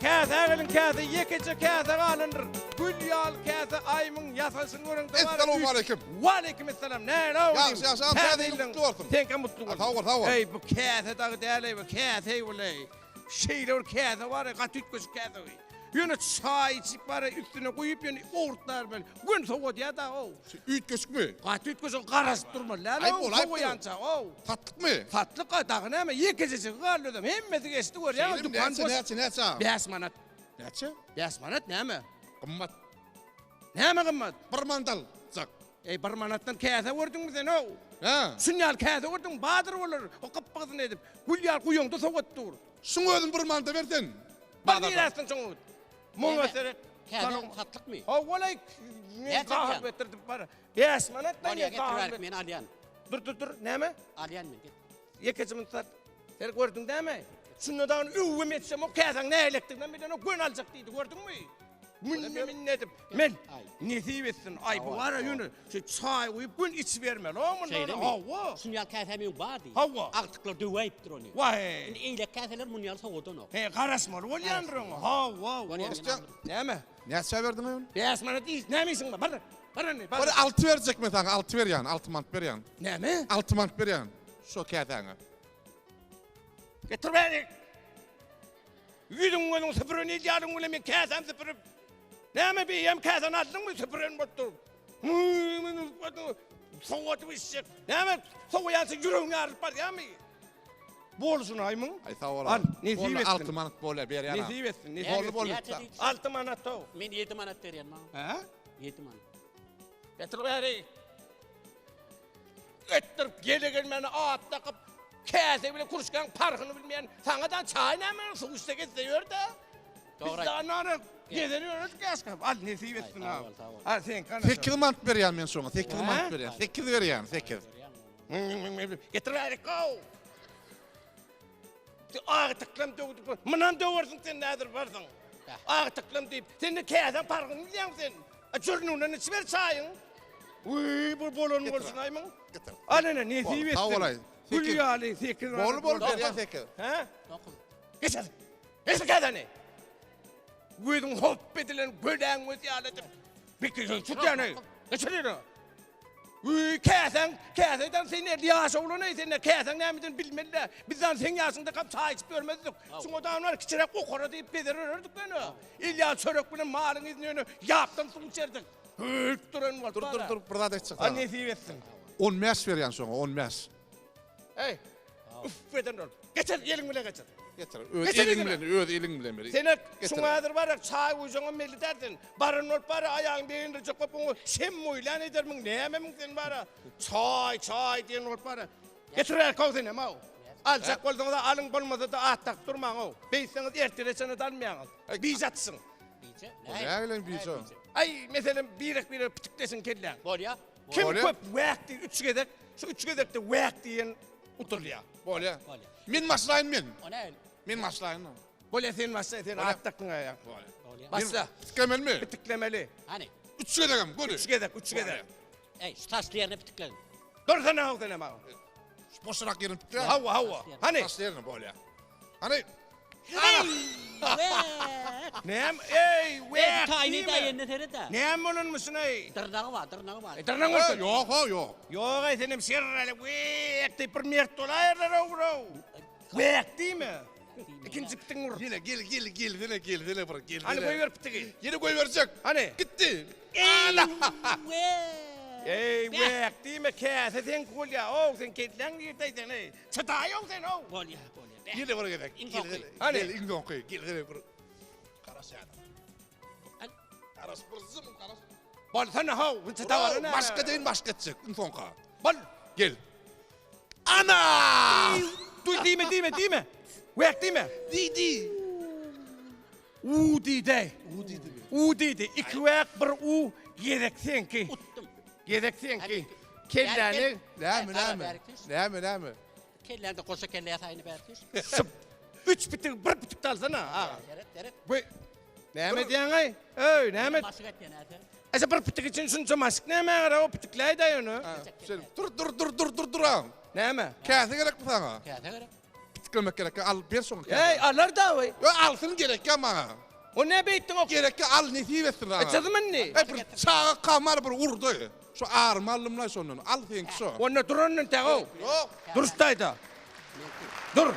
Käsä geliň käse ýekeje käse galandyr. Gül ýaly käse aýmyň ýasalşyny göreňde bar. Essalawmaleýkim. Waleýkim essalam. Näle Ýagşy ýagşy agam täze ýylyň gutly bolsun. Seňkem gutly bolsun. Sag bol sag bol. Eý bu käse dagy däl-eý bu käse-eý bul-eý. Şeýle bir käse bar-eý gaty üýtgeşik käse bu. Ýöne çaý içip bar-eý üstüne guýup ýöne owurtlar bilen gün sowadýar da-ow. Üýtgeşikmi? Gaty üýtgeşik garaşyp durmaly däl-ow sowaýança-ow. Satlykmy? Satlyk-a dagy näme ýekejejigi galdy özem hemmesi geçdi görýäňmi dükan boş. Näçe näçe näçe agam? Bäş manat. Näçe? Bäş manat näme? Gymmat. Näme gymmat? Bir manat aljak. Eý bir manatdan käse gördüňmi sen-ow? Hä? Şun ýaly käse gördüňmi? Badyr bolar o gypbygysyny edip gül ýaly guýaňda sowat dur. Şuň özüni bir manata ber sen. Bir niräsiň şoň? Muňa seret. Käse satlykmy? Hawa-laý. Men gahar getirdim bar. 5 manat men gahar. Men alýan. Dur dur dur. Näme? Alýan men. Ýekeje minut sat. Sen gördüň dämi? Şunda dagyny öwgüm etsem o käsäň nähilekdiginem bilenok, gön aljak diýdi, gördüňmi? Münne minne edip, men nesip etsin. Aý bu bar ýöne şu çaý guýup gün içibermeli o mundan. Şeýlemi? Hawa. Şun ýaly käsä meň bar diý. Hawa. Agtyklar döwäýipdir ony. Waý. Indi eýlek käseler mun ýaly sowadanok. He, garaşmaly bolýandyr oňa. Hawa. Näme? Näçä berdiň ony? 5 manat iş, näme işiň bar? Bar. Bar indi, bar. Bir 6 berjek men saňa, 6 berýän, 6 manat berýän. Näme? 6 manat berýän şo käsäňe. Getir bäri. Ýüzüň gözüň süpüren edýäriň bilen men käsäm süpürip. Näme beýem käsäni aldyňmy süpüren bolup dur. Sowadyp içjek. Näme sowaýança ýüregiň ýarylyp barýarmy? Bolsun aýmyň. Aý sag bol. Al, nesip etsin. 6 manat bolýar berýän. Nesip etsin. Boldy boldy. 6 manat tow. Men 7 manat berýän maňa. Hä? 7 manat. Getir bäri. Etdirip gele gelmäne at dakyp, käse bilen kruşkaň parhyny bilmeýän saňa-da çaý näme suw içse gezse ýör-de. Dogry Biz nana gezer ýörerdik ýaşka. Al nesip etsin ha. Al sen kana. 8 manat berýän men şoňa. 8 manat berýän. 8 berýän, 8. Getir bäri gow. Agtyklam döwdüp, munam döwersiň sen näzir barsyň. Agtyklam diýip, sen de käsäň parhyny bilýäň sen. Jürnüňden içiber çaýyň. Wiý, bu bolan bolsun aýmyň. Getir. Al ene, nesip etsin. Sag bolaý. Gül ýaly 8 Bol bol berýän 8. Hä? 9. Geçer. Geçer käsäni. Gözüň hop edilen göläň göz ýaly edip. Bekle, tut ýany. Geçer ýere. Wiý, käsäň, käseden sen erdi ýaş oglan-eý, sen käsäň nämeden bilmeli-dä. Bizden seň ýaşyňda kap çaý içip ýörmezdik. Şuňa da kiçiräk okara diýip gezer ýörerdik ýöne. El ýaly çörek bilen malyň yzyny ýöne ýapdan suw içerdik. Hüýt duran bolup. Dur, dur, dur, bir zat aýtjak saňa. A nesip etsin. 15 berýän şoňa, 15. Eý. Üf eden ol. Geçir, eliň bilen geçir. Getir. Öz eliň bilen, öz eliň bilen ber. Sen şuňa häzir bar, çaý guýjaňam belli däl sen. Baran bolup bar, aýagyň begendirjek bolup oňa şem moýlan edermiň, nämemiň sen bar. Çaý, çaý diýen bolup bar. Getir bärkow senem aw. Aljak bolsaňyz alyň, bolmasa-da at dakyp durmaň-ow. Beýtseňiz ertire çenli-de almaýaňyz. Bije atyşyň. Bije? Näme bilen bije? Aý, meselem, birek-birege pitikleşiň kelläň. Bolýa. Kim köp wäk diýip üç gezek, şu üç gezekde wäk diýen utulýar. Bolýa. Bolýa. Men başlaýyn men. O näme? Men başlaýyn. Bolýa sen başla, sen at dakdyň aýa. Bolýa. Başla. Pitiklemelimi? Pitiklemeli. Hany? Üç gezegem, göni. Üç gezek, üç gezek. Eý, şu taşly ýerine pitiklegin. Dursana haw senem haw. Şu boşrak ýerini pitikle. Hawa, hawa. Hany? Taşly ýerini bolýa. Hany? Näme? Eý, wäk. Taýyny daýyny seret-ä. Näme bolanmyşyn eý? Dyrnagy bar, dyrnagy bar. Dyrnagy bolsa. Ýok, ho, ýok. Ýok eý, senem şerreli wäk diýip bir mert bolaýarlar-ow, bro. Wäk diýme. Ikinji pitigiňi ur. Ýene gel, gel, gelsene, gelsene bir, gelsene. Hany goýber pitigi. Ýene goýberjek. Hany? Gitdi. Eý, Eý, wäk diýme, käse seňki bolýa. Ow, sen kelläň nirdeý sen eý. Çydaýow sen ow. Bolýa, bolýa. Ýene bir gezek. Iň soňky. Hany? Gel, iň soňky. Gelsene bir. Garaş ýa. Garaş bir zym garaş. Bolsana how, bu çydawaryna. Başga deýin başga etjek, iň soňky. Bol. Gel. Ana! Duý diýme, diýme, diýme. Wäk diýme. Diýdi. U diýdi. U diýdi. U diýdi. Iki wäk, bir u, gezek seňki. Utdum. Gezek seňki. Kelläni. Näme, näme? Näme, näme? Kelläňde goşa kelle ýasaýyny bärkiş. Şup. Üç bitik, bir bitik alsana, aga. Seret, seret. Bu Näme edýäň-aý? Öý, näme? Maşyk etýän häzir. Aşa bir pitik üçin şunça maşk näme gerek? O pitikläý-dä ýöne. Sen dur, dur, dur, dur, dur, dur. Näme? Käse gerekmi saňa? Käse gerek. Pitiklemek gerek al ber şoňa käsäni. Eý, alar dawy. Ýok, alsyn gerekýä maňa. O ne beýtdiň ok? Gerekýä al nesip etsin saňa. E çyzym indi. Eý bir çaga kamar bir urdy. Şu arymy aldymlaý şondan. Al seňki şo. Onda dur ondan tägow. Ýok. Dur ştaýda. Dur.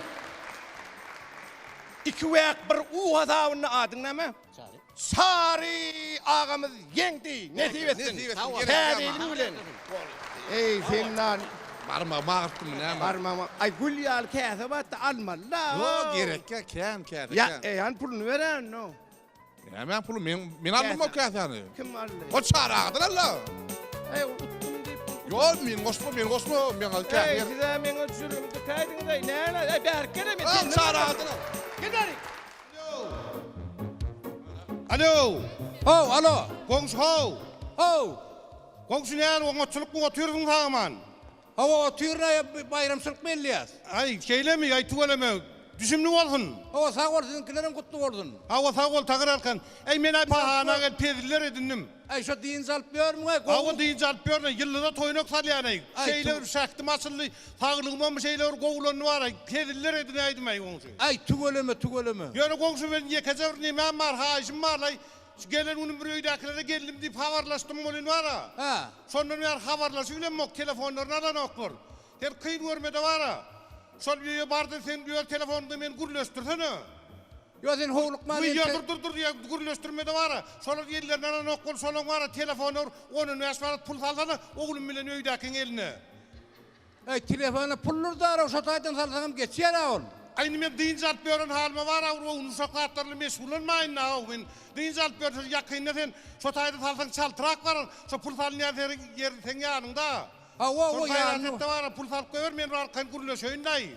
Iki wäk bir u hasabynda adyň näme? Çary. Çary agamyz ýeňdi. Nesip etsin. Nesip etsin. Täze ýylyň bilen. Eý sen lan. Barmagymy agyrtdymy näme? Barmagymy. Aý gül ýaly käse batdy almaly-la. Ýok gerekýä kän käse Ýa kän. eý hany puluny beräýin no. Nämäň puly men men aldym o käsäni. Kim aldy? O Çary agadan aldy. Eý utdum diýip. Ýok men goşma men goşma men käse. Eý size meň jürümi dükäýdiňiz eý näme eý bärik gel men. Al Çary agadan al. Giderik. Alo. How, alo. Goňşy how. How. Goňşy näl oňatçylyk bu otyrsyň sagaman. Hawa otyryn baýramçylyk belleýäs. Aý şeýlemi aý tüweleme düşümli bolsun. Hawa sag bol siziňkilerem gutly bolsun. Hawa sag bol Tagyr Arkan. Äý men-ä bahana gelip heziller edindim. Äý şo dynç alyp ýörmüň-äý gowy. Hawa dynç alyp ýörün-ä ýyllyda toýnak salýan-aý. Aý Şeýle bir şähdim açyldy saglygymam şeýle bir gowulandy bar-aý heziller edinäýdim-äý goňşy. Aý tüweleme tüweleme. Ýöne goňşy meniň ýekeje bir nemäm bar haýyşym bar-laý Şu gelen günüm bir öýdäkilere geldim diýip habarlaşdym welin bar-a. Hä. Şondan bäri habarlaşybilemok, telefonlaryny alanoklar. Sen kyn görme-de bar-a. Şol öýe bar-da sen öz telefonyňda meni gürleşdirsene. Ýo sen howlukman Wiý, entek. dur, dur, dur, ýa gürleşdirme-de bar-a. Şolar ellerini alanok bol, şolaň bar-a telefona bir on-on bäş manat pul salsana oglum bilen öýdäkiň eline. Äý, telefona puldur dara, şo taýdan salsaňam geçýär-ä ol. Aý, indi men dynç alyp ýören halyma bar-a, bir ownuşak zatlar bilen meşgullanmaýyn-da-ow. Men dynç alyp ýörse, ýakynda sen şo taýda salsaň çaltrak barar. Şo pul salynýan seri ýer seň ýanyňda. Hawa, hawa, Şol gaýrat ýanymda. et-de bar-a, pul salyp goýber, men bir arkaýyn gürleşeýin-laý.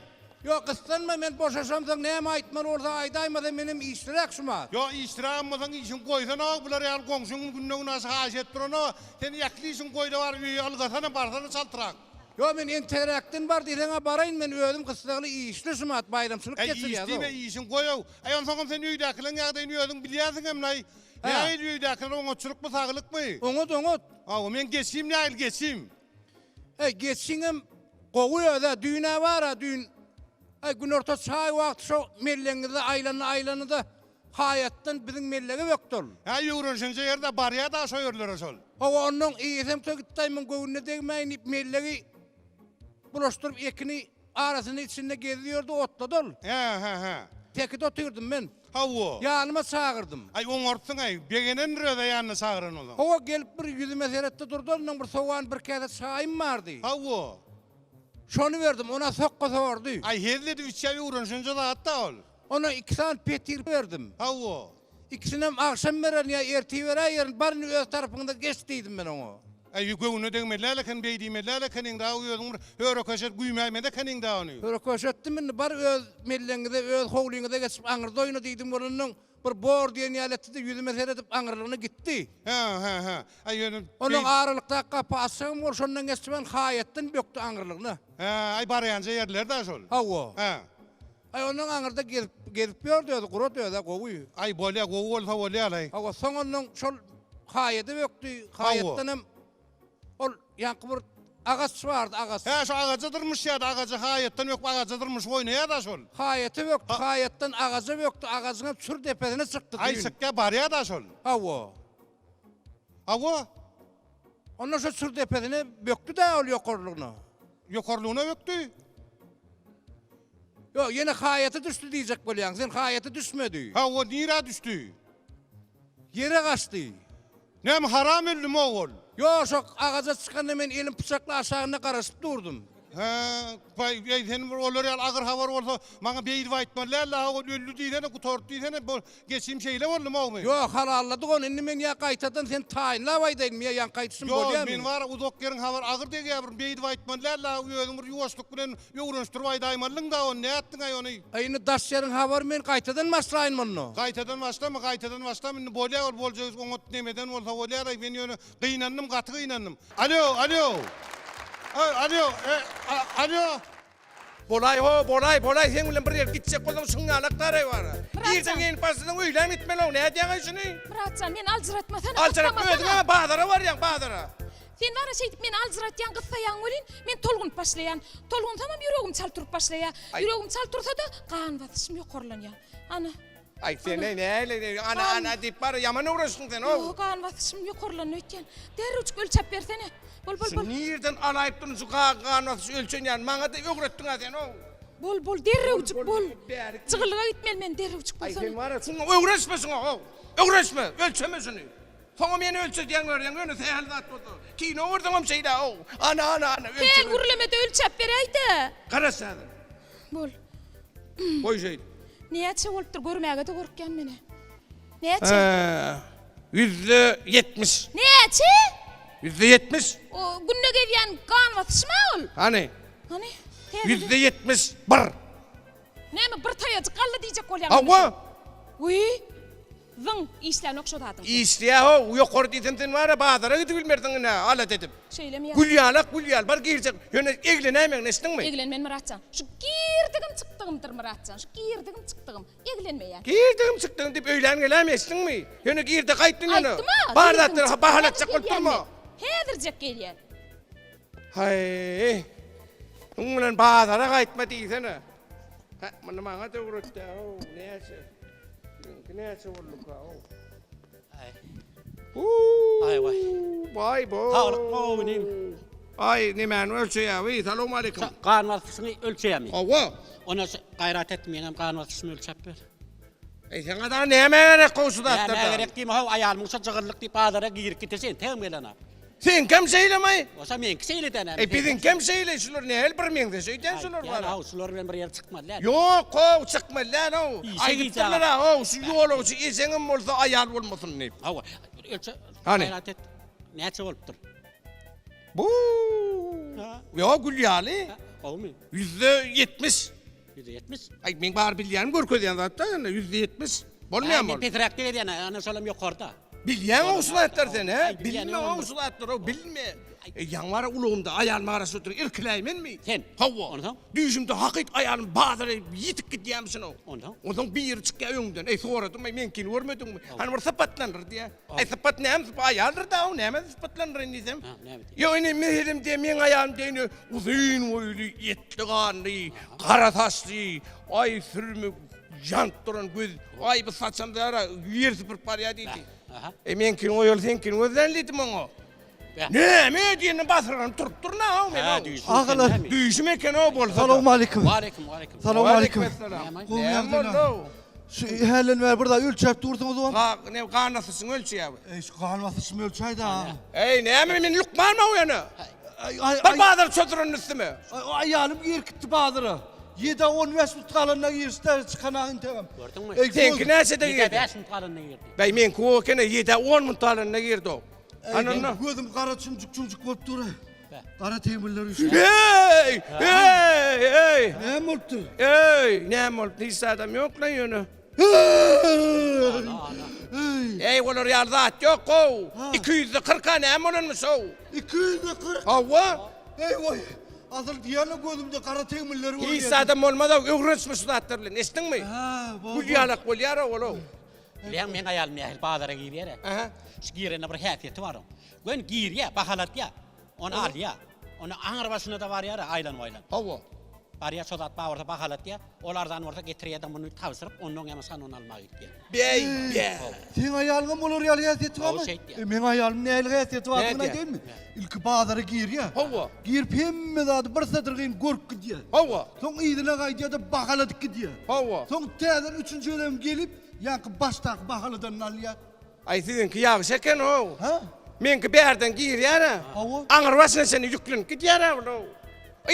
Ýok, gyssanma, men boşaşamsoň näme aýtmaly bolsa aýdaýmasa menem işliräk şumat. Ýok, işlirägem bolsaň işiňi goýsana-ow, bular ýaly goňşyň günde-günaşa haýyş edip durana, sen ähli işiňi goý-da bar, öýe ylgasana, barsana çaltrak. Ýok, men entegräkden bar diýseň-ä baraýyn, men özüm gyssagly işli şumat, baýramçylyk Äý, iş geçirýäs-ow. diýme, işiňi goý-ow. Äý, onsoňam sen öýdäkileriň ýagdaýyny özüň bilýänsiňem-laý. Hä. Nähili öýdäkiler, oňatçylykmy, saglykmy? Oňat, oňat. Hawa, men geçim nähili geçim? Äý, geçiňem gowy öz-ä, düýn-ä bar-a, düýn, äý, günorta çaý wagty şo mellegiňizde aýlandy-aýlandy-da, haýatdan biziň mellege bökdi ol. Hä, öwrenişenje ýerde barýa-da şo ýerlere şol. Hawa, onnoň eýesem toý gitdi-aý, muň göwnüne degmäýin diýip, mellegi bulaşdyryp, ekini arasynda içinde gezdi ýördi, otlady ol. Hä, hä, hä. Tekide otyrdym men. Hawa. Ýanyma çagyrdym. Aý, oňarypsyň-aý, begenendir öz-ä ýanyna çagyran bolsaň. Hawa, gelip bir ýüzüme seretdi durdy, onnoň bir sowan bir käse çaýym bardy. Hawa. Şony berdim, ona sokga sordy. Aý, hezil edip içýär, öwrenişenje zat-da ol. Ona iki sany petir berdim. Hawa. Ikisinem agşam bererin ýa ertir beräýerin, bar indi öz tarapyňda geç diýdim men oňa. Äý, göwnüne degmeli däl eken, beý diýmeli däl ekeniň dagy, özüň bir höre-köşe güýmäýmeli ekeniň dagy ony. Höre-köşe etdim indi, bar öz mellegiňize, öz howlyňyza geçip aňyrda oýna diýdim bolandan, bir bor diýen ýaly etdi-de, ýüzüme seredip aňyrlygyna gitdi. Hä, hä, hä. Äý, ýöne. Onuň aralykdaky gapy açygam bol, şondan geçdi ben haýatdan bökdi aňyrlygyna. Hä, aý barýanja ýerler-dä şol. Hawa. Hä. Aý ondan aňyrda gezip gezip ýördi özi gurat özä gowy. Aý bolýa gowy bolsa bolýalaý. Hawa soň ondan şol haýada bökdi haýatdanam ol ýaňky bir agaç bardy agaç. Hä şo agaja dyrmyşýady agaja haýatdan böküp agaja dyrmyşyp oýnaýada şol. Haýata bökdi haýatdan agaja bökdi agajyňam çür depesine çykdy Aý düýn. çykýa barýada şol. Hawa. Hawa. Ondan şo çür depesine bökdi-dä ol ýokarlygyna. Ýokarlygyna bökdi. Ýok, ýene haýata düşdi diýjek bolýaň. Sen haýata düşmedi. Hawa, nirä düşdi? Ýere gaçdy. Näme haram öldümi ogul? Ýok, şo agaja çykanda men elim pyçakly aşagynda garaşyp durdum. Hä, baý, eý, sen bir olar ýaly agyr habar bolsa, maňa beýdip aýtmaly däldi, ha, ol öldi diýsene, gutardy diýsene, bu geçim şeýle boldumy ogmy? Ýok, halalladyk ony, indi men ýa gaýtadan seni taýynlap aýdaýynmy, ýa ýaňky aýdyşym Ýok, bolýamy? men bar, uzak ýeriň habary agyr degýär, bir beýdip aýtmaly däldi, ha, özüň bir ýuwaşlyk bilen öwrenişdirip aýdaýmalydyň-da ony, nätdiň-aý ony? Aý, indi daş ýeriň habary men gaýtadan başlaýyn munda. Gaýtadan başlama, gaýtadan başlama, indi bolýar ol boljak iş, oňat nemeden bolsa bolýar-aý, men ýöne gynandym, gaty gynandym. Alo, alo. Alo, e, alo. Bolaý ho, bolaý, bolaý, seň bilen bir ýere gitjek bolsaň şuň ýalak daraý bar. Irden geýnip başlasaň öýlän gitmeli-ow, nädýäň-aý şuny? Myratjan, meni aljyratmasana, Aljyratma gyssamasana. özüň-ä bazara barýaň, bazara. Sen bar-a şeýdip meni aljyratýaň, gyssaýaň welin, men tolgunyp başlaýan. Tolgunsamam ýüregim çalt urup başlaýar. Ýüregim çalt ursa-da, gan basyşym ýokarlanýar. Ana. Aý, sen näle, ana, ana diýip bar-a, ýaman öwrenişdiň sen, how. Ýok, gan basyşym ýokarlandy öýtýän. Derrewjik ölçäp bersene. Bol, bol, bol. Şu nirden alaýyp durun şu gan basyş ölçenýän, maňa-da öwretdiň-ä sen, how. Bol, bol, derrewjik bol. Jygyllyga gitmeli men, derrewjik bolsana. Aý, sen bar-a, şuňa öwrenişme şuňa, how. Öwrenişme, ölçeme şuny. Soňam ýene ölçedýäň görýäň, ýöne sähel zat bolsa. Kino görseňem şeýle-ow. Ana, ana, ana, ölçe. Kän gürleme-de ölçäp beräý-dä. Garaş häzir. Bol. Goý şeýdip. Näçe bolupdyr, görmäge-de gorkýan men-ä. Näçe? Hä, 70%. Näçe? 70%. O, günde gezýän gan basyşym-a ol. Hany? Hany? 71%. Näme, bir taýajyk galdy diýjek bolýaň? Hawa. Wiý. Zyň, işlänok şo zadyň. Işleýä how, ýokary diýsem sen bar-a bazara gidibilmersiň ine, alat edip. Şeýlemi ýa? Gül ýalak, gül ýaly, bar girjek, ýöne eglenäýmegin, eşitdiňmi? Eglenmen Myratjan. Şu girdigim çykdygymdyr Myratjan, şu girdigim çykdygym. Eglenmeýän. Girdigim çykdygym diýip öýlän geläýme, eşitdiňmi? Ýöne girde gaýtdyn ýöne. Aýtdym-a, Bar girdigim zatlary çykdygym, bahalatjak häzir bolup gelýän durma. men. Häzirjek gelýän. Haý, muň bilen bazara gaýtma diýsene. Hä, muny maňa da öwretdä-ow, näçe? Siziňki näçe bolduka-ow? Aý. Huu! Aý, waý. Baý bo. Saglyk gowy inim. Aý, nemäni ölçeýä, wiý, salowmaleýkim. Gan basyşyňy ölçeýämi? Hawa. Onda şu gaýrat et, meňem gan basyşymy ölçäp ber. Eý, saňa dagy nämä gerek gowy şu zatlar? Nämä gerek diýme, how, aýalymyň şo jygyllyk diýip bazara girip gitişi entegem gelenok. Seňkem şeýlemi? Bolsa meňki şeýle däl. Eý, biziňkem şeýle, şular nähili bir meňzeş öýdýän şular bar. Ýa, şular bilen bir ýere çykmaly däl. Ýok, how, çykmaly däl, how. Aýdypdyrlar-a, how, şu ýolagçy ejeňem bolsa aýal bolmasyn diýip. Hawa, ölçe, Hany? gaýrat et. Näçe bolupdyr? Bu. Ýok, gül ýaly. Gowumy? 70%. 70%. Aý, men bar bilýänim görkezýän zatda, ýöne 70%. Bolmaýan bol. Pesräkde gezýän, ana şolam ýokarda. Bilýäň o şu zatlary sen, he? Bilme o şu zatlary, o bilme. E, ýaňy bara ulagymda aýalym garaşyp otyr, irkiläýmenmi? Sen? Hawa. Onsoň? Düýşümde hakyt aýalym bazara ýitip gidýämişin o. Onsoň? Onsoň biri çykýar öňümden. Eý, soradym, eý, meňkini görmediňmi? Hany bir sypatlandyr diýýär. Eý, sypat näme sypat? Aýaldyr da, o näme sypatlandyraýyn diýsem. Ha, näme diýýär? Ýok, ine, meselem diýýär, meň aýalym diýýär, ine, uzyn boýly, etli ganly, gara saçly, aý, sürme, Jant duran göz, aý bu saçam zara ýer süpürip barýar diýdi. Aha. E meňkini goýaly seňkini gözlän diýdim oňa. Beh. Näme diýende basyrganyp turup dur na men. Ha, düýşüm Agalar. eken, näme? Düýşüm eken o bolsa. Salowmaleýkim. Waleýkim, waleýkim. Salowmaleýkim. Waleýkim Gowy Näme ýagdaýlar. boldy o? Şu hälden bäri bir zat ölçäp dursuňyz oňa. Ga, ne gan basyşyňy ölçýär bu. Eý şu gan basyşymy ölçäýdä. Eý näme men lukmanmy o ýöne? Aý aý Bir bazar çözdüren üstüme. Aý aýalym girip gitdi bazara. Ýedä on bäş minut galanda girişdi, çykana integem. Gördüňmi? Eý, Seňki göz- näçede Ýedä girdi? bäş minut galanda girdi. Bäý meňki o ekeni ýedä on minut galanda girdi o. Eý, Ana onda. Gözüm gara çümjük çümjük bolup dur. Bä. Gara teýmirler üşüp. Eý! Eý! Eý! Näme bolupdyr? Eý! Näme bolupdyr? Hiç zadam ýok lan ýöne. Eý, Eý olar ýaly zat ýok how. 200-de 40-a näme bolanmyş how? 240. Hawa. Eý goý. Asyl diýýän-de gözümde gara tegmiller görünýär. Hiç zadam bolmaz-ow, öwrenişme şu zatlar bilen, eşitdiňmi? Hä, bol. Gül ýalak bolýar-ow ol-ow. Bilýäňmi, meň aýalym nähili bazara girýär-ä. Aha. Şu girende bir häsiýeti bar oň. Göni girýär, bahalatýar. Ony alýar. Ony aňry başyna-da barýar-a, aýlanyp-aýlanyp. Hawa. Barýar, şo zat bar bolsa bahalatýar. Ol arzan bolsa getirýär-de, muny tabşyryp, onnoň ýa şanyny almaga gitýär. Beý, be. Seň aýalyňam olar ýaly häsiýeti barmy? Hawa, şeýtýär. E, meň aýalym nähili häsiýeti bardygyny Nädýär? aýdaýynmy? Ilki bazara girýär. Hawa. Girip hemme zady bir satyrgyn görüp gidýär. Hawa. Soň yzyna gaýdýar-da bahaladyp gidýär. Hawa. Soň täzeden üçünji gezegem gelip, ýaňky başdaky bahaladanyny alýar. Aý, siziňki ýagşy eken-ow. Hä? Meňki bärden girýär-ä. Hawa. Aňrybaşyna çenli ýüklenip gidýär-ä bul-ow.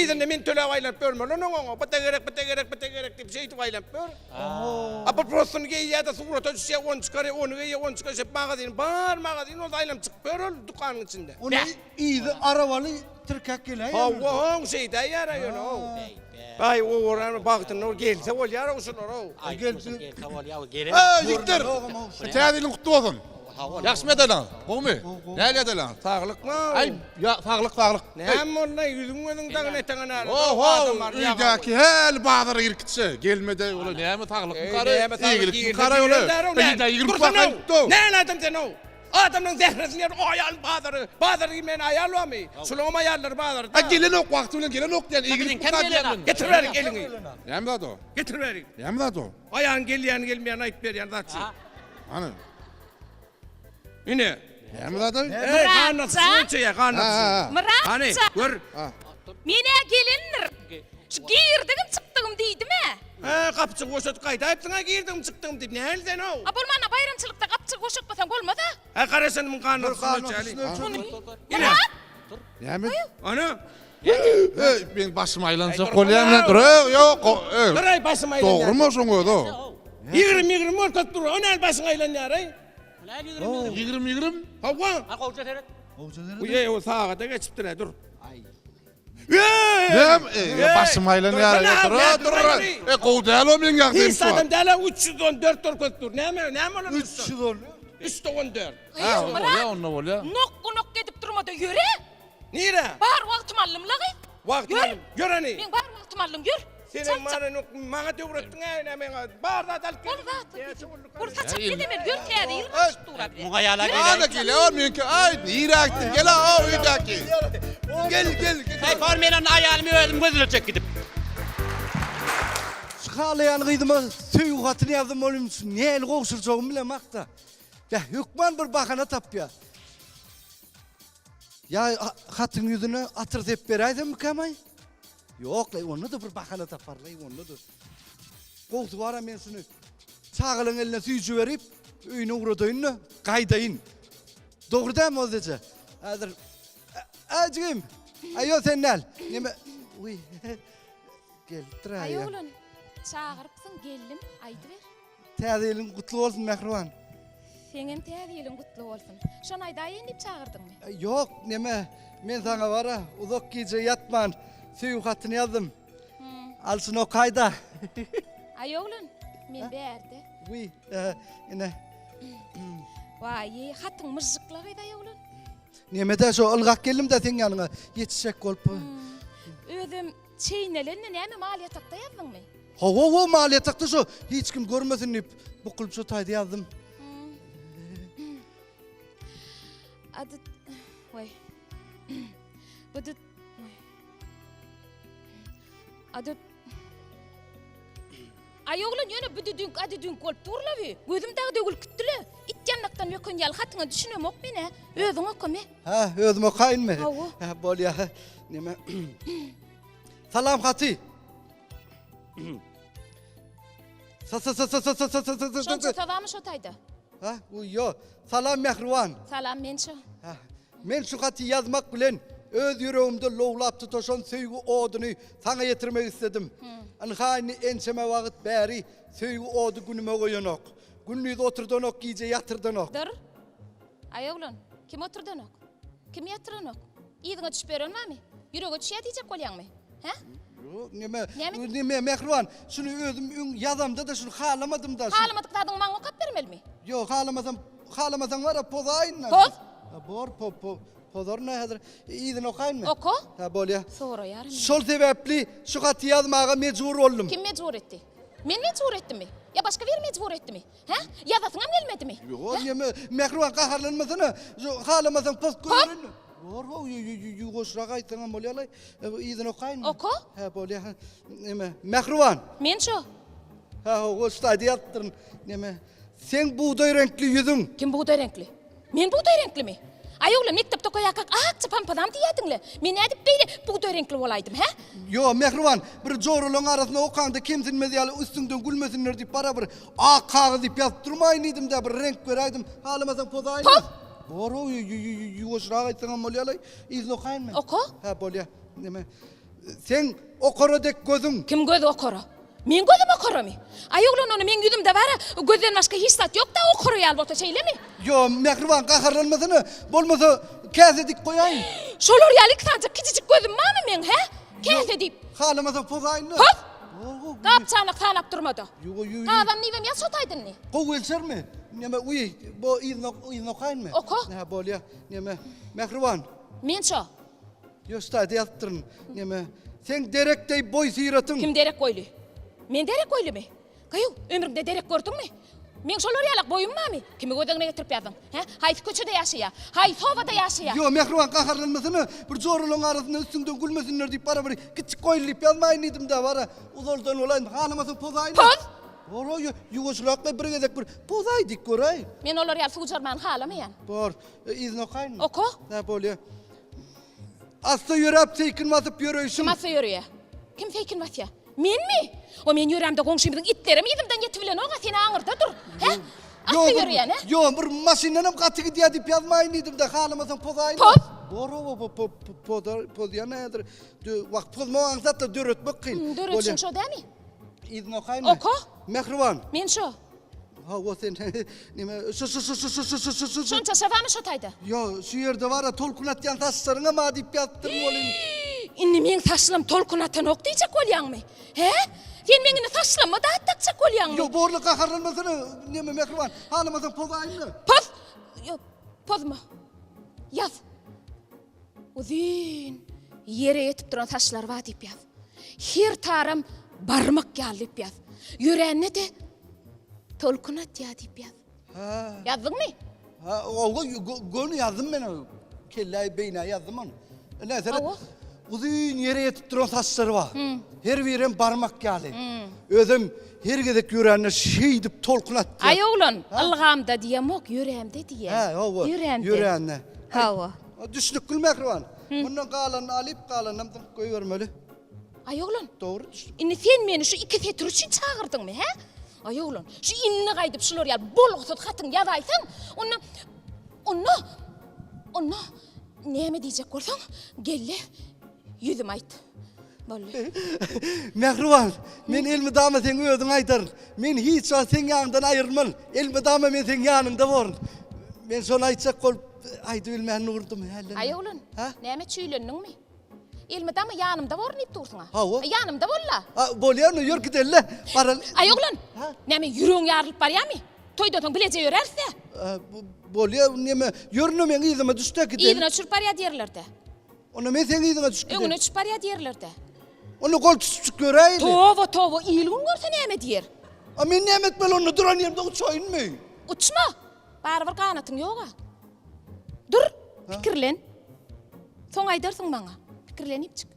Yzynda men töläp aýlanyp ýörmeli onuň oňa. Bu-da gerek, bu-da gerek, bu-da gerek diýip şeýdip aýlanyp ýör. A bir prostyny geýýär-de surata düşýär, ony çykarýar, ony geýýär, ony çykarýar. Şeýdip magazin, bar magazin bolsa aýlanyp çykyp ýör ol dükanyň içinde. Ony yzy arabaly tirkäk geläýýär. Hawa, oň şeýdäýýär-ä ýöne ow. Aý, owaran bagtynda ol gelse bolýar-ow şular-ow. Aý, gelse bolýar, gelen. Eý, ýigitler! Täze ýylyň gutly bolsun! Ýagşymy ýadaýlaňyz? Gowumy? Nähili ýadaýlaňyz? Saglykmy? Aý, ýa, saglyk, saglyk. Näme boldy, ýüzüň gözüň dagyny eteňe näle? Oho, öýdäki häli bazara girip gitse, gelmedi, ola näme saglykmy garaý, eýgilikmi garaý ola. Näme adam sen-ow? Adamlaryň zähresini ýer, o aýal bazary, bazara girmeýän aýal barmy? Şolaňam aýallary bazarda. A gelenok, wagty bilen gelenok diýýän, eglip Biziňkem gelenok. Getir bärik eliňi. Näme zat o? Getir bärik. Näme zat o? Aýagyň gelýäni gelmeýäni aýyp berýän zat şu. Hany? Ine. Näme zat o? Eý, gan basyşyny ölçeýär, gan basyşyny. Myrat Hany, gör. Men-ä gelendir. Şu girdigim çykdygym diýdim-ä. Hä, gapjygy boşadyp gaýdaýypsyň-a girdigim çykdygym diýip. Nähili sen-ow? A bolmanda baýramçylykda gapjygy boşatmasaň bolmaz-a. Hä, gara sen muň gan basyşyny ölçäli. Myrat! Näme? Ana. Eý, meň başym aýlanjak bolýar bilen. Dur, eý, ýok, eý. Dur, eý, başym aýlanýar. Dogrumy şoň özi? 20 20 görkezip dur. O nähili başyň aýlanýar-eý? 20 20? Hawa. Ha, gowja seret. Gowja seret. Bu ýe, o sagada geçipdir, dur. Aý. Näme? Eý, başym aýlanýar. Dur, dur. E, gowy däl o meň ýagdaýym Hiç şu wagt. adam däl, 314 görkezip dur. Näme, näme bolar? 314. 314. Ha, bolýar, onda bolýar. Nokgy-nokgy edip durma-da, ýöre. Nirä? Bar wagtym aldym-la gyz. Wagtyň Ýör. aldym. Ýör hany. Meň bar wagtym aldyň, ýör. Senem mana nuk maňa döwretdiň-ä ine meň bar zat alyp Bol geldim. zat. Näçe bolduk? Bol saçak gezemeli, ýör täze ýyl garaşyp dur-a bize. Muňa ýala Ýör. gel. Ana gel, o meňki. Aý, nirä gitdiň? Gel a, o öýdäki. Gel, gel. Heý, bar men onda aýalymy özüm gözlejek gidip. Şu halaýan gyzyma söýgi hatyny ýazdym, ol indi nähili gowşurjagymy bilemok-da. Beh, hökman bir bahana tapýar. Ýa hatyň ýüzüne atyr sep beräýsemmikäm-aý? Ýok-laý, onda-da bir bahana taparlaý, onda-da. Gowusy bar-a men şuny çagalaryň eline süýji berip, öýüne ugradaýyn-da, gaýdaýyn. Dogry dälmi Oz eje? Häzir Ä, jigim! Aý, ýok, sen däl. Neme, wiý, gelipdir-ä. Aý, oglan, çagyrypsyň, geldim, aýdyber. Täze ýylyň gutly bolsun mähriban. Seňem täze ýylyň gutly bolsun. Şony aýdaýyn diýip çagyrdyňmy? Ýok, neme, men saňa bara uzak gije ýatman söýgi hatyny ýazdym. Al şuny okaýda. Aý oglan, men bärde. Wiý, ine. Waý, hatyň myžžykla gyz aý oglan. Neme-dä şo ylgap geldim-dä seň ýanyňa ýetişjek bolup. Özem çeýnelende näme mal ýatakda ýazdyňmy? Hawa, hawa, mal ýatakda şo hiç kim görmesin diýip, bukulyp şo taýda ýazdym. Ady, waý. Bu-du, waý. Ady, Aý oglan ýöne büdüdüňk adüdüňk bolup dur-la bi. Gözüm dagy döwülip gitdi-le. It ýanlakdan öken ýaly hatyňa düşünemok men-ä. Özüň oka me. Hä, özüm okaýynmy? Hawa. Hä, bolýa. Neme? Salam haty. Sa sa sa sa sa sa sa sa sa sa. Şonça sabamy şo taýda? Ha, ýo. Salam mähriban. Salam men şo. Ha. Men şu haty ýazmak bilen öz ýüregimde lowlap tutaşan söýgi oduny saňa ýetirmek isledim. Ynha indi ençeme wagt bäri söýgi ody günüme goýanok. Gündiz oturdanok, gije ýatyrdanok. Dur. Aý oglan, kim oturdanok? Kim ýatyranok? Yzyňa düşüp ýören barmy? Ýürege düşýär diýjek bolýaňmy? Hä? Ýok, neme, Näme? neme, mähriban, şuny özüm öň ýazamda-da şuny halamadym-da. Halamadyk zadyňy maňa okap bermelimi? Ýok, halamasam, halamasaň bar-a, pozaýyn-da. Poz? Ha, bor, po, po, pozaryn-a häzir. Yzyny okaýynmy? Oka. Ha, bolýa. Soraýaryn. Şol sebäpli şu haty ýazmaga mejbur boldum. Kim mejbur etdi? Men mejbur etdimmi? Ýa başga biri mejbur etdimi? Hä? Ýazasyňam gelmedimi? Ýok, ýeme, mähriban gaharlanmasana. Şu halamasaň post goýberin. Bor, ho, ýuwaşrak aýtsaňam bolýar-laý. Yzyny okaýynmy? Oka. Hä, bolýa. Neme, mähriban. Men şo. Hä, ho, goşgy aýdypdyryn. Neme, seň bugdaý reňkli ýüzüň. Kim bugdaý reňkli? Men bugdaý reňklimi? Aý oglan, mekdepde okaýarkak akja pampazam diýýärdiň-le. Men nädip beýle bugdaý reňkli bolaýdym, hä? Ýo, mähriban, bir joralaň arasynda okaňda kemsinmez ýaly üstüňden gülmesinler diýip barabir ak kagyz diýip ýazyp durmaýyn diýdim-dä, bir reňk beräýdim. Halamasaň pozaýyn. Poz! Bor-ow, ýuwaşrak aýtsaňam bolýa-laý. Yzyny okaýynmy? Oka. Hä, bolýa. Neme, seň okara dek gözüň. Kim gözi okara? Meň gözüm okaramy? Aý oglan ony meň ýüzümde bara gözden başga hiç zat ýokda okara ýaly bolsa şeýlemi? Ýo mähriban gaharlanmasana bolmasa käse dik goýaýyn. Şolar ýaly iki sanjak kiçijik gözüm barmy meň hä? Käse diýip. Halamasaň pozaýynda. Poz! Gap çanak sanap durmada. Ýo ýo. Gazan diýibem ýaz şo taýdyny. Gowy gelşermi? Neme uý bo yzyna yzyna okaýynmy? Oka. Hä bolýa. Neme mähriban. Men şo. Ýoşdaýda ýazypdyryn. Neme, seň derek deý boý-syratyň. Kim derek boýly? Men derek boýlumy? Gyýw, ömrüňde derek gördüňmi? Meň şolar ýalak boýum barmy? Kimi göz öňüne getirip ýazdyň? Hä? Haýsy köçede ýaşaýar? Haýsy obada ýaşaýar? Ýo, mähriban gaharlanmasana, bir joralaryň arasynda üstüňden gülmesinler diýip bara bir kiçjik goýun diýip ýazmaýyn diýdim-dä, bara uzaldan bolaýyn, halamasaň pozaýyn. Poz! Bor-a, ýuwaşrakla bir gezek bir pozaý diýip göräý. Men olar ýaly suwjarmany halamaýan. Bor. Yzyny okaýynmy? Oka. Hä, bolýa. Assa ýöräp seýkin basyp ýöreýşiň. Kim assa ýöreýär? Kim seýkin basýar? Menmi? O men ýörämde goňşymyzyň itlerem yzymdan ýetibilenok-a, sen aňyrda dur. Hä? Assa ýöreýän, hä? Ýok, bir maşyndanam gaty gidýär diýip ýazmaýyn diýdim-de, halamasaň pozaýyn. Poz! Bor-ow, pozýan häzir. Wah, pozmak aňsat-da, döretmek kyn. Döredişiň şo dämi? Yzyny okaýynmy? Oka. Mähriban. Men şo. Hawa sen neme şu şu şu şu şu şu şu şu şu Şonça şabamy şo taýda? Ýo, şu ýerde bar-a tolkun atýan saçlaryňam a diýip ýazypdyryn welin. Indi meň saçlam tolkun atanok diýjek bolýaňmy? Hä? Sen meň indi saçlama-da at dakjak bolýaňmy? Ýo, borly gaharlanmasana, neme mähriban, halamasaň pozaýyn-da. Poz! Ýok, pozma. Ýaz. Uzyn, ýere ýetip duran saçlary bar diýip ýaz. Her taram barmak ýaly diýip ýaz. Ýörände-de tolkun atýar diýip ýaz. Hä. Ýazdyňmy? Hä, owa, göni ýazdym men ony. Kelläý beýnä ýazdym ony. Ine, seret. Uzyn ýere ýetip duran saçlary bar. Her birem barmak ýaly. Özem her gezek ýörände şeýdip tolkun atýar. Aý oglan, ylgamda diýemok, ýörämde diýýän. Hä, hawa. Ýörämde. Ýörände. Hawa. Düşnükli mähriban. Mundan galanyny alyp, galanynam zyňyp goýbermeli. Aý oglan. Dogry düşnükli. Indi sen meni şu iki setir üçin çagyrdyňmy, hä? Aý oglan, şu indi gaýdyp şular ýaly bolgusyz hatyňy ýazaýsaň, onda, onda, onda näme diýjek bolsaň, gel-de, ýüzüme aýt. Boldy. Mähriban, men elmydama seň özüň aýdaryn. Men hiç wagt seň ýanyňdan aýrylman. Elmydama men seň ýanyňda borun. Men şony aýtjak bolup aýdybilmän durdum hälden. Aý oglan, näme çüýlendiňmi? Elmydama ýanymda borun diýip dursuň-a. Hawa. Ýanymda bol-la. A, bolýa onda ýör gideli-le. Baraly. Aý oglan, näme ýüregiň ýarylyp barýamy? Toýdan soň bileje ýöräris-dä. Bolýa, näme, ýör indi meň yzyma düş-de gideli. Yzyna düşürip barýa diýerler-de. Onda men seň yzyňa düşüp gideýin. Öňüne düşüp barýa diýerler-dä. Onda gol tutuşyp göräýeli. Toba, toba, il-gün görse näme diýer? A men näme etmeli onda, duran ýerimde uçaýynmy? Uçma! Barybir ganatyň ýog-a. Dur, pikirlen. Soň aýdarsyň maňa. Pikirlenipjik.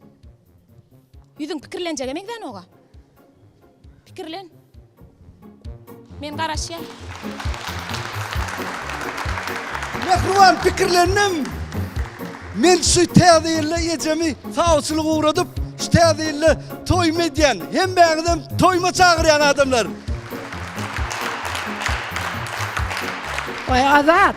Ýüzüň pikirlenjege meňzänok-a. Pikirlen. Men garaşýan. Mähriban pikirlendim. Men şu täze ýylda ejemi sawçylyga ugradyp, şu täze ýylda toýumy edýän. Hemmäňizem toýuma çagyrýan adamlar. Waý Azat!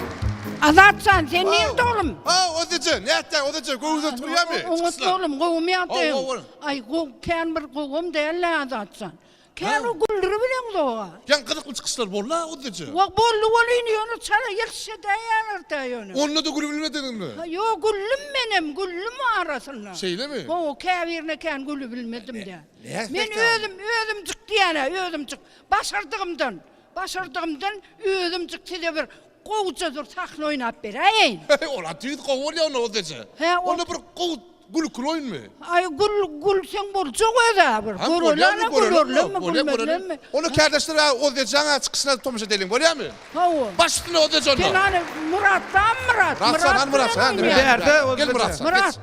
Azat jan, sen nirde oglum? Ha, Ozeje, nätdäň Ozeje, göwüňde turýamy? Oňat oglum, gowumy ýagdaýyň? Hawa, hawa. Aý, gowy, kän bir gowam däl-le Azat jan. Kän bir güldüribileňzog-a. Ýaňy gyzykly çykyşlar boldy-a Ozeje. Wah, boldy welin, ýöne çala ýetişedäýýärler-dä ýöne. Onda-da gülübilmediňmi? Ha, ýok, güldüm menem, güldüm arasynda. Şeýlemi? Hawa, käbirine kän gülübilmedim-dä. Nätdäň? Men özüm, özümjik diýýän-ä, özümjik. Başardygymdan, başardygymdan özümjik size bir gowuja dur sahna oýnap beräýeýin. Ol-a tüýs gowy bolýar onda Ozeje. Hä, ol. Onda bir gowy gülküli oýunmy? Aý, gül, gülseň boljak öz-ä bir. Ha, Göreli-ä, bolýarmy, gülerlermi, bolýar, gülmezlermi? Onda kärdeşler-ä Ozejaň-a çykyşyna tomaşa edeliň, bolýarmy? Hawa. Baş üstüne Ozeje onda. Sen hany Muratdamy, Myrat? Myrat jan, hany Myrat jan, bilen oýnaýar. Bärde Gel Myrat jan, Myrat, geç.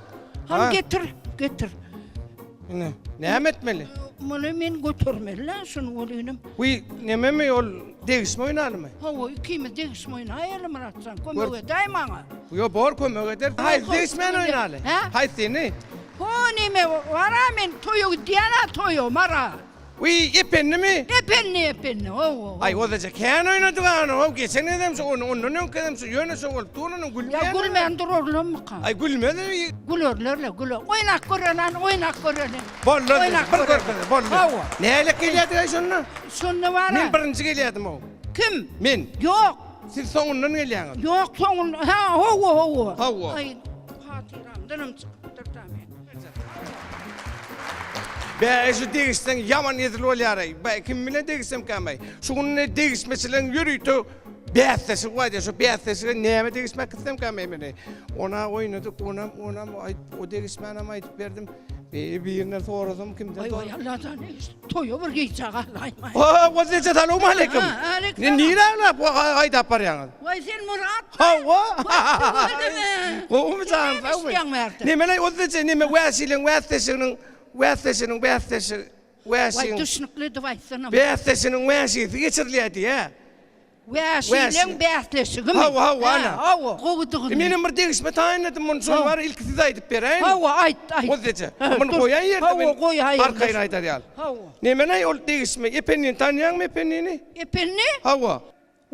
hany getir, getir. Ine, näme etmeli? Muny men götermeli-lä şuny welinim. Wiý, nememi ol degişme oýnalymy? Hawa, ikimiz degişme oýnaýaly Myrat jan, kömek edäý maňa. Ýo, bor kömek eder. Haýsy degişmäni oýnaly? Hä? Haýsyny? Ho, neme, bar-a men toýa gidýän-ä toýa, Mara. Wiý, Ependimi? Ependi, Ependi, hawa. Aý, ozaja kän oýnadyk a ony, how, geçen gezem şo, ony, ondan öňki gezem şo, ýöne şo bolup dur onuň, gülmeýän. Ýa gülmän durarlarmyka? Aý, gülmez. Gülerler-le, güler. Oýnap göreli, hany, oýnap göreli. Boldy, Oýnap bir göreli. görkezeli, boldy. Hawa. Nälik gelýärdik-aý şonda? Şonda bar-a. Men birinji gelýärdim-ow. Kim? Men. Ýok. Siz soňundan gelýäňiz. Ýok, soňun, hä, hawa, hawa. Hawa. Aý, hatyramdanam çykypdyr-da men. Bä, şu degişseň ýaman hezil bolýar-aý. Bä, kim bilen degişsemkäm-aý? Şu gün ine degişmeçileriň ýörite bäsleşigi bar diýýär. Şu bäsleşige näme degişmek gitsemkäm-aý men-eý? Ona oýnadyk, onam, onam aýt, o degişmänem aýdyp berdim. Eý, birinden sorasam kimden Waý, waý, Allajan, toýa bir gijä galaýmaý. O, Wazije salam aleýkum. Ha, aleýkum Ne salam. nirä ýöräp, haýdap barýaňyz? Waý, sen Myrat. Hawa. Waý, Gowumy Sen janyň näme sagmy? işleýäň bärde? Nemeleý Wazije, neme wäşiliň wäsdeşiginiň wäsdeşiniň bäsdeşi Waý, wäşiň düşnükli edip aýtsana. bäsdeşiniň wäşisi geçirilýär diýä. Wäşileň bäsleşigimi? Hawa, hawa, ana. Hawa, gowudygyny. E, menem bir degişme taýynladym, muny şol bar, ilki size aýdyp beräýin. Hawa, aýt, aýt. Wazije, muny goýaý ýerde men. Hawa, goýaý. Arkaýyn aýdar ýaly. Hawa. Nemeläý ol degişme? Ependini tanýaňmy Ependini? Ependi? Hawa.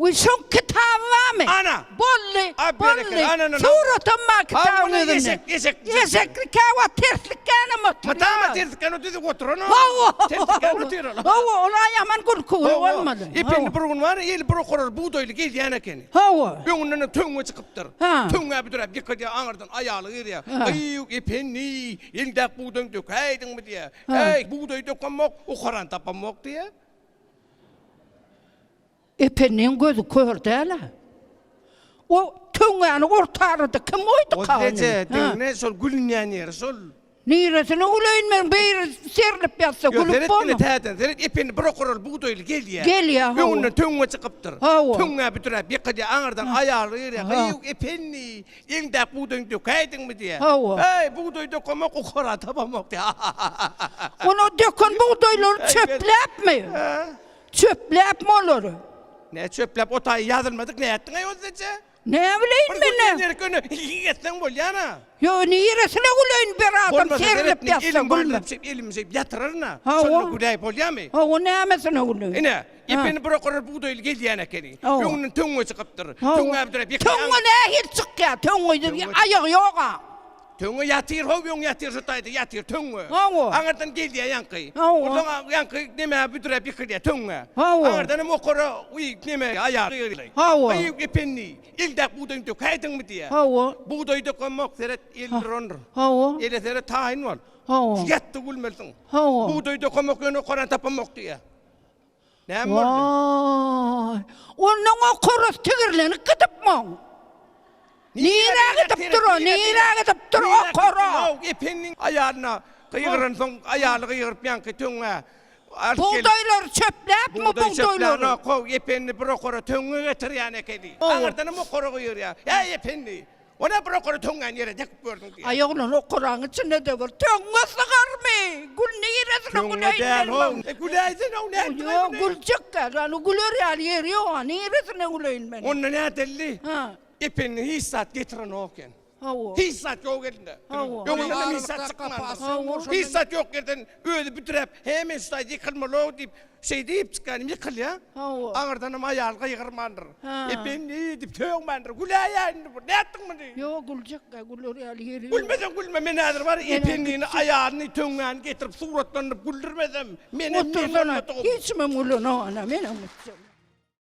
Wiý, şoň kitaby barmy? Ana! Boldy, A, boldy. berekella, ana, ana. Suratam bar kitabyň Hawa, özünde. eşek, eşek. Eşekli käwagt terslikkänem oturýar. Mydama terslikän o düzüp oturan o. Hawa. Terslikän otyr ol. Hawa, ol aýaman gülküli bolmaly. Ependi bir gün bar, eli bir okarar bugdaýly gelýän ekeni. Hawa. Öňünden töňňe çykypdyr. Ha. Töňňä büdräp ýykylýar, aňyrdan aýaly girýär. Gyýw, Ependi, eliňdäki bugdaýyňy dökäýdiňmi diýýär. Äý, bugdaý dökemok, okarany tapamok diýýär. Ependiň gözi kör däl-ä. O töňňäni orta arada kim goýduka ony? Eje, diňle, şol gülünýän ýeri şol. Niresine güleýin men, biri serlip ýatsa Ýok, gülüp seret bolma. ine täzeden, seret, Ependi bir okaraly bugdaýly gelýär. Gelýär, hawa. Öňünden töňňe çykypdyr. Hawa. Töňňä büdräp ýykylýar, aňyrdan aýaly girýär. Gyýw, Ependi, eliňdäki bugdaýyňy dökäýdiňmi diýýär. Hawa. Äý, bugdaý dökemok, okara tapamok diýýär. Ony döken bugdaýlary çöpläpmi? Çöpläpmi olary? Nä çöpläp o taýy ýazylmadyk nätdiňaý özleje? Näbileýin Bir men gün nä? ýerik öne etseň bolýana. Ýo niresine güleýin bir adam Bolmasa serlip seret, ýatsa elim gülme. bardyp şeýp elimi şeýp ýatyraryn-a. Hawa. Şonda güläý bolýamy? Hawa nämesine güleýin? Ine, epeni bir okarar bugdaýly gelýän ekeni. Hawa. Öňünden töňňe çykypdyr. Hawa. Töňňä büdräp ýykýan. Töňňe nähili çykýar? Töňňe aýagy ýog-a. Töňňe ýatyr how öň ýatyr şu taýda ýatyr töňňe. Hawa. Aňyrdan gelýä ýaňky. Hawa. Onsoň ýaňky neme büdräp ýykylýa töňňe. Hawa. Aňyrdan hem okara uý neme aýagy gyýylýa. Hawa. Eý ependi, eldäki bugdaýyny dökäýdiňmi diýýä. Hawa. Bugdaý dökemok seret el durandyr. Hawa. Ele seret taýyn bol. Hawa. Ýatda gülmelisiň. Hawa. Bugdaý dökemok ýöne okarany tapamok diýýä. Näme boldy? Waý! Onnoň okarasy tigirlenip gidipmoň. Nirä gidip dur o? Nirä gidip dur okara? Ependiň aýalyna gygyransoň, aýaly gygyryp ýaňky töňňä alyp gelip. Bugdaýlary çöpläpmi Bugdaý bugdaýlary? çöplänok how, Ependi bir okara töňňe getirýän ekeni. Aňyrdanam okara gygyrýar. Äý Ependi! O ne bir okara töňňäni ýere dekip gördüň diýýär. Aý oglan okaraň içinde-de bir töňňe sygarmy? Gül niresine Töňňe güleýin däl men how. muň? E güläýsene-ow nätdiň Ýok, muny? güljek-ä, ýani güler ýaly ýeri ýog-a, niresine güleýin men? Onda nädelli? Ha. Ependi hiç zat getirenok eken. Hawa. Hiç zat ýok elinde. Hawa. Öňünden hiç zat çykmandyr. Hawa. Hiç zat ýok ýerden özi büdräp, he men şu taýda ýykylmaly-ow diýip, şeý diýip çykýan, ýykylýar. Hawa. Aňyrdanam aýaly gygyrmandyr. Ha. Ependi diýip sögmändir. Güläýä indi bu. Nätdiň muny? Ýok, güljek-ä, güler ýaly ýeri ýok. Gülmeseň gülme, men häzir bar Ependini aýalyny töňňäni getirip suratlandyryp güldürmesem, menem men Otursana, bolmadygym. hiç kimem gülenok ana, menem gitjek.